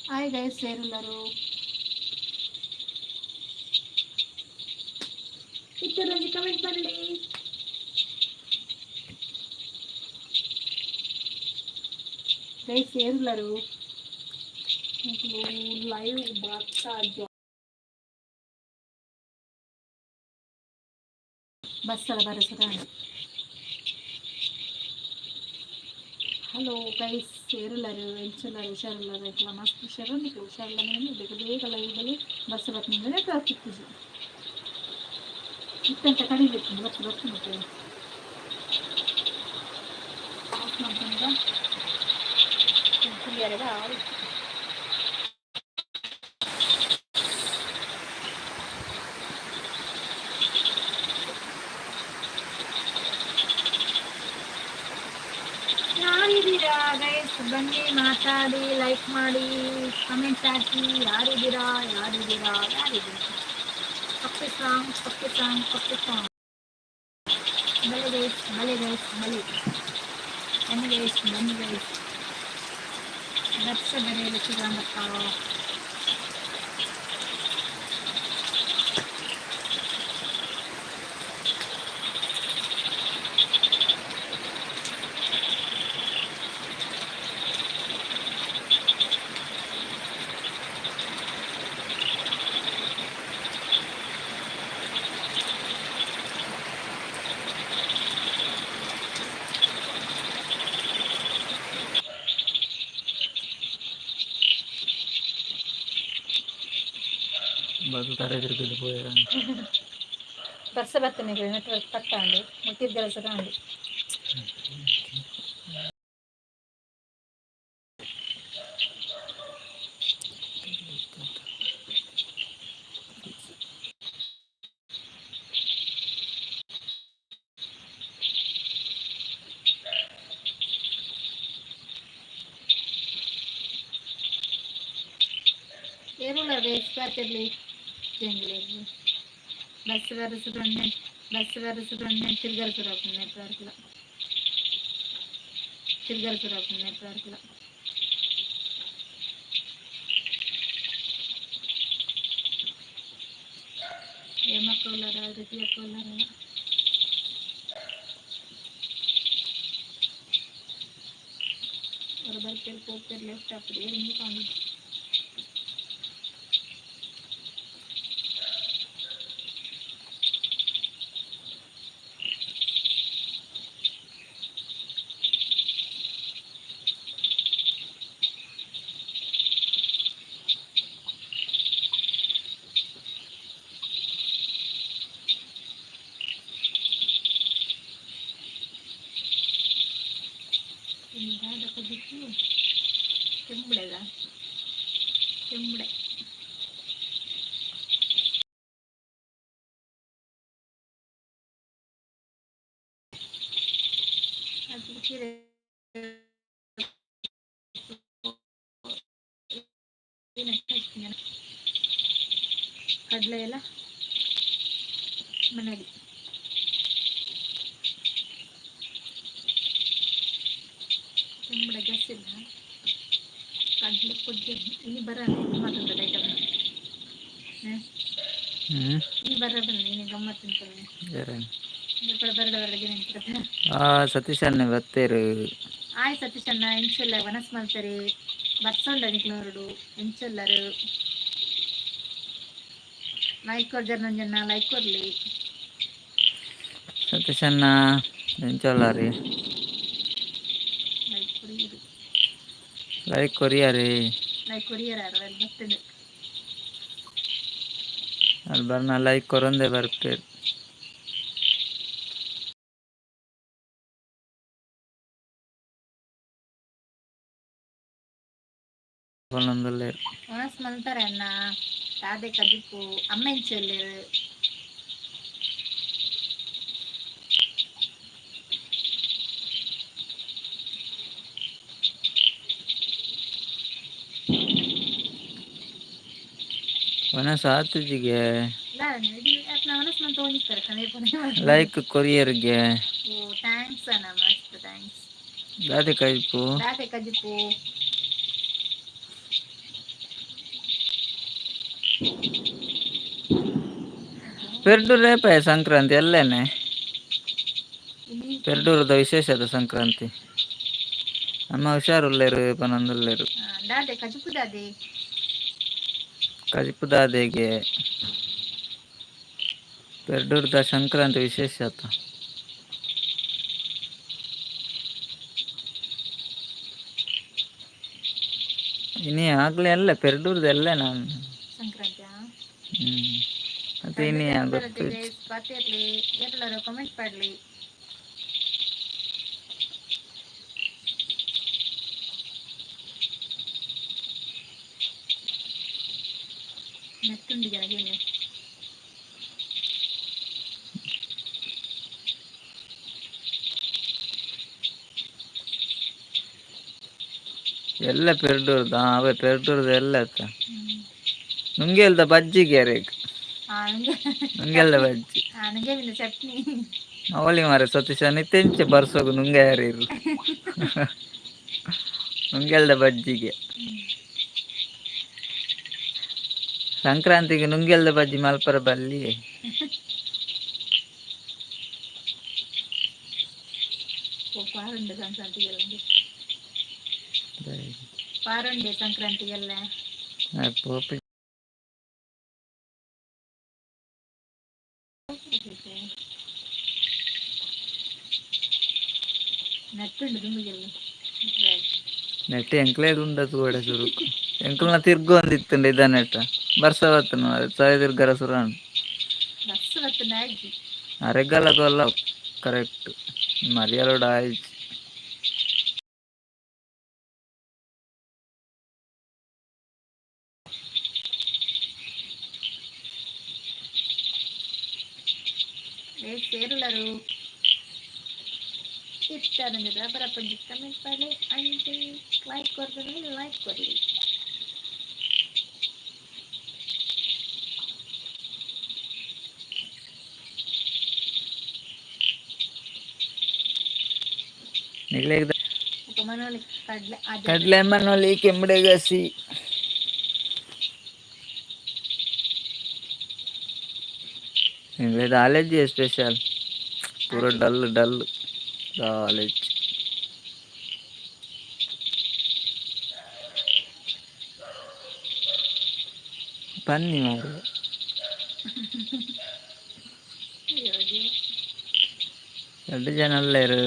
Hi guys, ಸೇರುಲ್ಲರು ಇತ್ತರಂಜಿ comment ಮಾಡಲಿ. Guys, ಏರುಲ್ಲರು? Live ಬರ್ತಾ ಬಸ್ಸಲ ಬರಸದ. Hello guys, ಏರುಲ್ಲರು? ಎಂಚುಲ್ಲರು? ಹುಷಾರುಲ್ಲರು? ಇಟ್ಲ ಮಸ್ತ್ ಹುಷಾರು. ನಿಕ್ಲು ಹುಷಾರಿಲ್ಲ. ಬೇಗ ಬೇಗ ಲೈವಲ್ಲಿ ಬಸ್ ಬತ್ತಿನ ನೆಟ್ವರ್ಕ್ ಇತ್ತಿಜಿ. ಇತ್ತಂತ ಕಡಿಮೆ ಇತ್ತು. ಬಸ್ ಬತ್ತು ಮತ್ತೆ ಆಫ್ ಮಾಡ್ಕೊಂಡ ಕ್ಲಿಯರ್. ಯಾರಿದ್ದೀರಾ ಗೈಸ್? ಬನ್ನಿ, ಮಾತಾಡಿ, ಲೈಕ್ ಮಾಡಿ, ಕಮೆಂಟ್ ಹಾಕಿ. ಯಾರಿದ್ದೀರಾ? ಯಾರಿದ್ದೀರಾ? ಯಾರಿದ್ದೀರಾ? ಪಪ್ಪಿ ಸಾಂಗ್, ಪಪ್ಪಿ ಸಾಂಗ್, ಪಪ್ಪಿ ಸಾಂಗ್. ಬಲೆ ಗೈಸ್, ಬಲೆ ಗೈಸ್, ಬಲೆ. ಬನ್ನಿ ಗೈಸ್, ಬನ್ನಿ ಗೈಸ್. ವರ್ಷ ಬರೆಯಲು ಶುರು. ಬದುತಾರೆ ತಿರುಗಿದು ಪೋಯೆರ್. ಬರ್ಸ ಬತ್ತನೆ, ನೆಟ್ವರ್ಕ್ ಕಟ್ಟಾಂಡು ಮುಟ್ಟಿದ್ದರ ಸರ ಉಂಡು. ಏರುಲ್ಲ ಎಕ್ಸ್ಪರ್ಟ್ ಇರಲಿ. ಬಸ್ ಬರಸುದೊಂದೆ, ಬಸ್ ಬರಸುದೊಂದೆ, ತಿರ್ಗರ ನೆಟ್ವರ್ಕ್ಲ, ತಿರ್ಗರ ನೆಟ್ವರ್ಕ್ಲ. ಏಮಕ್ಕುಲ್ಲಾರ? ಋತಿ ಅಕ್ಕುಲ್ಲಾರ? ஒரு ಬರ್ಪೇರು ಪೋಪೇರು ಲೆಫ್ಟ್ அப்படியே இருந்து காணும். ದಾದ ಕಜಿಪು ಕೆಂಬುಡೆದ ಕೆಂಬುಡೆ. ಅದು ಕೀರೆ ಕಡಲೆ ಎಲ್ಲ ಮನೇಲಿ. ಕೆಂಬುಡೆ ಗ್ಯಾಸ್ ಇಲ್ಲ. ಕಡಲೆ ಕೊಜ್ಜೆ ಇನಿ ಬರಲ್ಲ ಗಮ್ಮತ್ತುಂಟದ ಐಟಮ್. ಇನಿ ಬರಲ್ಲ, ಇನಿ ಗಮ್ಮತ್ತುಂಟಲ್ಲ. ಬರಡ ಬರಡ. ಆ ಸತೀಶ್ ಅಣ್ಣೆ ಬತ್ತೇರು. ಆಯ್ ಸತೀಶ್ ಅಣ್ಣ, ಎಂಚೆಲ್ಲ? ವನಸ್ ಮಲ್ತರೆ? ಬರ್ಸೊಂಡ ನಿಕ್ಲೋರುಡು? ಎಂಚೆಲ್ಲರು? ಲೈಕ್ ಕೊರ್ಜರ್ ನಂಜನ್ನ, ಲೈಕ್ ಕೊರ್ಲಿ. ಸತೀಶ್ ಅಣ್ಣ, ಎಂಚೊಲ್ಲಾರಿ? ಲೈಕ್ ಕೊರಿಯರು. ಲೈಕ್ ಕೊರಿಯರಿ. ಲೈಕ್ ಕೊರಿಯರ್ ಅಲ್ಲಿ ಬರ್ತದೆ. ಅಲ್ಲಿ ಬರ್ನ ಲೈಕ್ ಕೊರೊಂದೆ ಬರ್ಪೇರು. ಪನೊಂದುಲ್ಲೆರ್. ವನಸ್ ಮಲ್ತಾರೆ ಅಣ್ಣ? ದಾದೆ ಕಜಿಪು? ಅಮ್ಮ ಎಂಚೊಲ್ಲೆರ್? ವನಸ್ ಆತುಜಿಗೆ. ವನಸ್ ಮಂತ ಹೋಗಿರ್ತಾರೆ. ಲೈಕ್ ಕೊರಿಯರ್ಗೆ. ಓ, thanks ಅಣ್ಣ, ಮಸ್ತ್ thanks. ದಾದೆ ಕಜಿಪು? ದಾದೆ ಕಜಿಪು? ಪೆರ್ಡೂರು ಏಪಾಯ ಸಂಕ್ರಾಂತಿ ಎಲ್ಲೇನೆ? ಇನಿ. ಪೆರ್ಡೂರುದ ವಿಶೇಷದ ಸಂಕ್ರಾಂತಿ. ಅಮ್ಮ ಹುಷಾರುಲ್ಲೇರು ಪನೊಂದುಲ್ಲೇರು. ದಾದೆ ಕಜಿಪು ದಾದೆ? ಕಜಿಪು ದಾದೆಗೆ? ಪೆರ್ಡೂರ್ದ ಸಂಕ್ರಾಂತಿ ವಿಶೇಷ ಆತ. ಇನಿ ಆಗ್ಲೇ ಅಲ್ಲ, ಪೆರ್ಡೂರ್ದ ಎಲ್ಲ ನಾನು. ಸಂಕ್ರಾಂತಿ. ಮತ್ತೆ ಇನಿ ಗೊತ್ತು. ಪಾತಿರ್ಲಿ, ಎಲ್ಲರೂ ಕಮೆಂಟ್ ಪಾಡ್ಲಿ. ನೆಟ್ಟುಂಡು ಜನಗೆ. ಎಲ್ಲ ಪೆರ್ಡೂರ್ದ, ಅವೇ ಪೆರ್ಡೂರ್ದ ಎಲ್ಲ ಆತ. ನುಂಗೆಲ್ದ ಬಜ್ಜಿಗೆ ಅರೇಗ್. ನುಂಗೆಲ್ದ ಬಜ್ಜಿ. ನುಂಗೆ ಚಟ್ನಿ. ಅವಳಿ ಮಾರೆ ಸತೀಶ, ನಿತ್ಯಂಚೆ ಬರ್ಸೋಗು ನುಂಗೆ ಯಾರಿರು ನುಂಗೆಲ್ದ ಬಜ್ಜಿಗೆ. ಸಂಕ್ರಾಂತಿಗೆ ನುಂಗೆಲ್ದ ಬಜ್ಜಿ ಮಲ್ಪರ ಬಲ್ಲಿ. ಪಾರುಂಡೆ ಸಂಕ್ರಾಂತಿಗೆಲ್ಲ, ಪಾರುಂಡೆ ಸಂಕ್ರಾಂತಿಗೆಲ್ಲ. ಪೋಪಿ. ನೆಟ್ಟುಂಡು ದುಂಬಿಗೆಲ್ಲ. ನೆಟ್ ಎಂಕ್ಲೇಗ್ ಉಂಡ ತೂವಡೆ ಸುರುಕು. ಎಂಕಲ್ನ ತಿರ್ಗೊಂದಿತ್ತುಂಡು ಇದ ನೆಟ್ ಬರ್ಸ ಬತ್ತನ ಸಯ ತಿರ್ಗರ ಸುರಾನ್. ಬರ್ಸ ಬತ್ತುಂಡ ಆಯ್ಜಿ. ಅರೆಗಾಲ ಕೊಲ್ಲ ಕರೆಕ್ಟ್ ಮರಿಯಲೋಡ ಆಯ್ಜಿ. ಸೇರುಲರು ಇಷ್ಟಾರಂದ್ರೆ ಬರಪಂಜಿ ಕಮೆಂಟ್ ಪಾಡ್ಲೆ, ಅಂಚೆ ಲೈಕ್ ಕೊರ್ದು ಲೈಕ್ ಕೊರ್ಲಿ. ನಿಗ್ಲೇಗ್ ಮನೋಲಿ ಕಡ್ಲೆ. ಕಡ್ಲೆ ಮನೋಲಿ ಕೆಂಬಡೆ ಗಸಿ. ನಿಗ್ಲೇದ ಆಲೆಜ್ಜಿ ಸ್ಪೆಷಲ್, ಪೂರ ಡಲ್ ಡಲ್ ದಾಲೆಜ್ಜಿ. ಪನ್ನಿ ಮಾರ್ರೆ. ಅಯ್ಯೋ ದೇವ. ರಡ್ಡ್ ಜನ ಉಲ್ಲೆರ್.